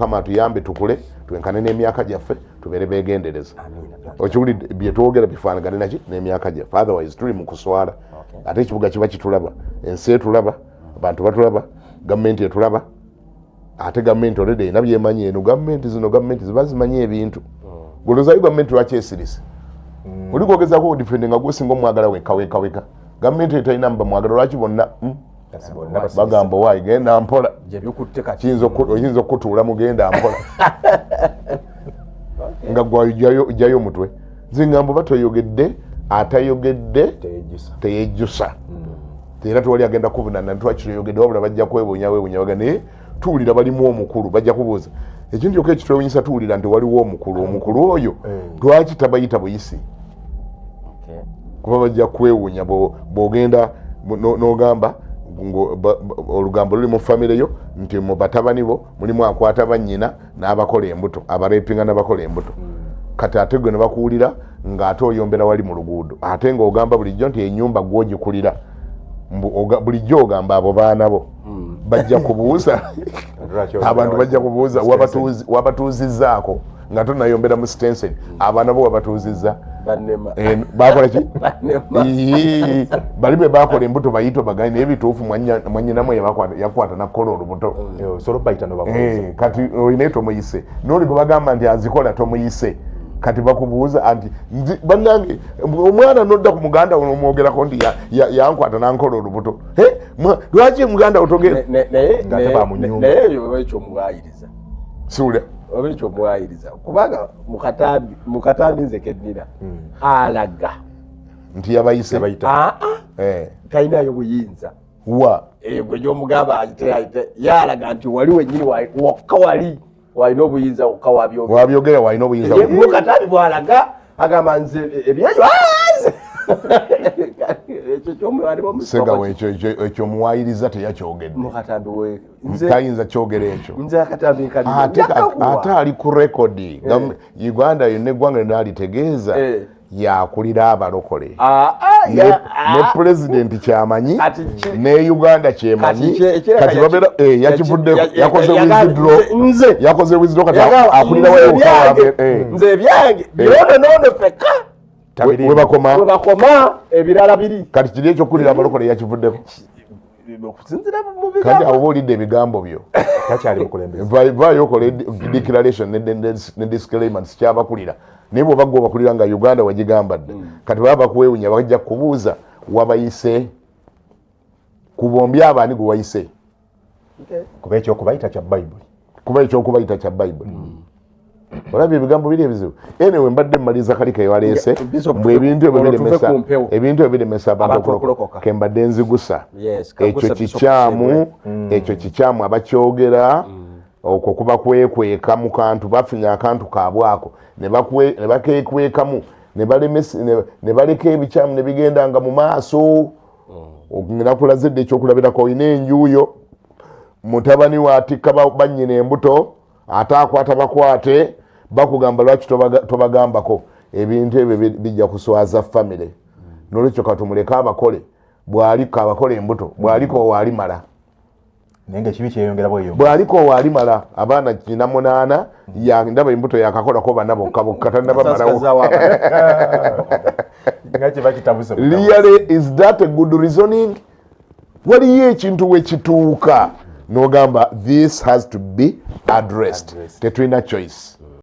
Mukama atuyambe tukule, twenkane n'emyaka gyaffe, tubeere begendereza. Okiwulidde? Byetwogera bifaanagane naki n'emyaka gyaffe, otherwise tuli mu kuswala. Ate ekibuga kiba kitulaba, ensi etulaba, abantu batulaba, gavumenti etulaba. Ate gavumenti already erina byemanyi. Eno gavumenti, zino gavumenti ziba zimanyi ebintu. Golozaayo gavumenti lwaki esirise? Oli kwogezako odefende nga gwosinga omwagala wekka wekka wekka. Gavumenti etalina mubamwagala, lwaki bonna bagamba, "Owaayi, genda mpola"? Gyebikutte kati. Oyinza okutuula, mugenda mpola nga gwajayo omutwe. Nze ngamba oba toyogedde, atayogedde teyejjusa. Teyejjusa. Era tewali agenda kuvunana ntwaki toyogedde, wabula bajja kwewuunya wewuunya baga, naye tuwulira balimu omukulu. Bajja kubuuza ekintu kyokka ekitwewunyisa, tuwulira nti waliwo omukulu. Omukulu oyo lwaki tabayita buyisi? Kuba bajja kwewuunya bw'ogenda n'ogamba olugambo luli mu famire yo nti mu batabani bo mulimu akwata bannyina n'abakola embuto, abarepinga n'abakola embuto. Kati ate gwe ne bakuwulira ng'ate oyombera wali mu luguudo, ate ng'ogamba bulijjo nti enyumba gwogikulira. Bulijjo ogamba abo baana bo, bajja kubuuza. Abantu bajja kubuuza, wabatuuzizzaako nga tonayombera mu stencil? Abaana bo wabatuuzizza? Banema. Bakola ki? Banema. Ii, bali be bakola embuto bayito bagaye, naye bituufu mwannyinamu yakwata nakukola olubuto? Osobola obayita nobabuuza. Kati olina tomuyise, noli gwe bagamba nti azikola tomuyise. Kati bakubuuza nti bannange omwana nodda ku muganda wo nomwogerako nti yankwata nankola olubuto. Lwaki muganda wo togenda? Naye Ng'ate bamunyumba. Naye eyo oba ekyomuwayiriza Siwulira. Oba ekyomuwayiriza, kubanga mukatambi nze kennina alaga nti yabayise. Yabayita. Aa, talinayo buyinza. Wa? Gwe gyomugamba ayite ayite, yalaga nti wali wenyini wokka wali walina obuyinza, wokka wabyogera. Wabyogera, walina obuyinza. Mukatambi bwalaga agamba nze ebyeyo, ah, nze ekyo kyomuwalimu. Segawo, ekyo omuwayiriza teyakyogedde. Mukatambi we nze Tayinza kyogera ekyo. Nze akatambi nkalimu. Ate ali ku rekodi. Uganda yonna, eggwanga lyonna alitegeeza yakulira abalokole. Ne pulezidenti kyamanyi ne Uganda kyemanyi. Kati Kati babeera yakivuddeko, yakoze withdraw. Nze Yakoze withdraw, kati yagamba, akulira nze wayo. nze ebyange byono noono fekka. We bakoma. We bakoma, ebirala biri. Kati kiri ekyokulira abalokole yakivuddeko. Okusinzira mu Kati bigambo. Awo oba olidde ebigambo byo. Takyali mukulembeze. Vaayo okole declaration ne disclaimer nti sikyabakulira, naye bw'oba gwe obakulira nga Uganda wagigamba dda, kati baba bakwewunya, bajja kubuuza wabayise ku bombi, abaani gwe wayise? Kuba ekyokubayita kya Bayibuli. Kuba ekyokubayita kya Bayibuli. Olabye ebigambo biri ebizibu. Anyway, mbadde mmaliriza kali kewaleese. Bishop, Mbwe ebintu ebyo olwo tuve biremesa ku mpewo. Ebintu ebyo biremesa abantu Abantu okulokoka. okulokoka. Kembadde nzigusa. Yes, Ekyo kagusa Bishop. kikyamu, ekyo kikyamu. Abakyogera, okwo kuba kwekweka mu kantu. Bafunye akantu kaabwako ne bakekwekamu ne baleka ebikyamu ne bigendanga mu maaso. Nakulaze dde ekyokulabirako, olina enjuuyo, mutabani we atikka bannyina embuto, ate akwata bakwate, bakugamba lwaki tobagambako? Ebintu ebyo bijja kuswaza famire. Nolwekyo katumuleke abakole, bwaliko abakola embuto, bwaliko waalimala. Naye nga ekibi kyeyongera bweyongera. Bwaliko waalimala abaana kina munaana, ndaba embuto yakakolako bana bokka bokka, tannabamalawo. Sasazaawo abaana. Nga kiba kitabuse. Really, is that a good reasoning? Waliyo ekintu wekituuka nogamba this has to be addressed. Addressed. Tetulina choice.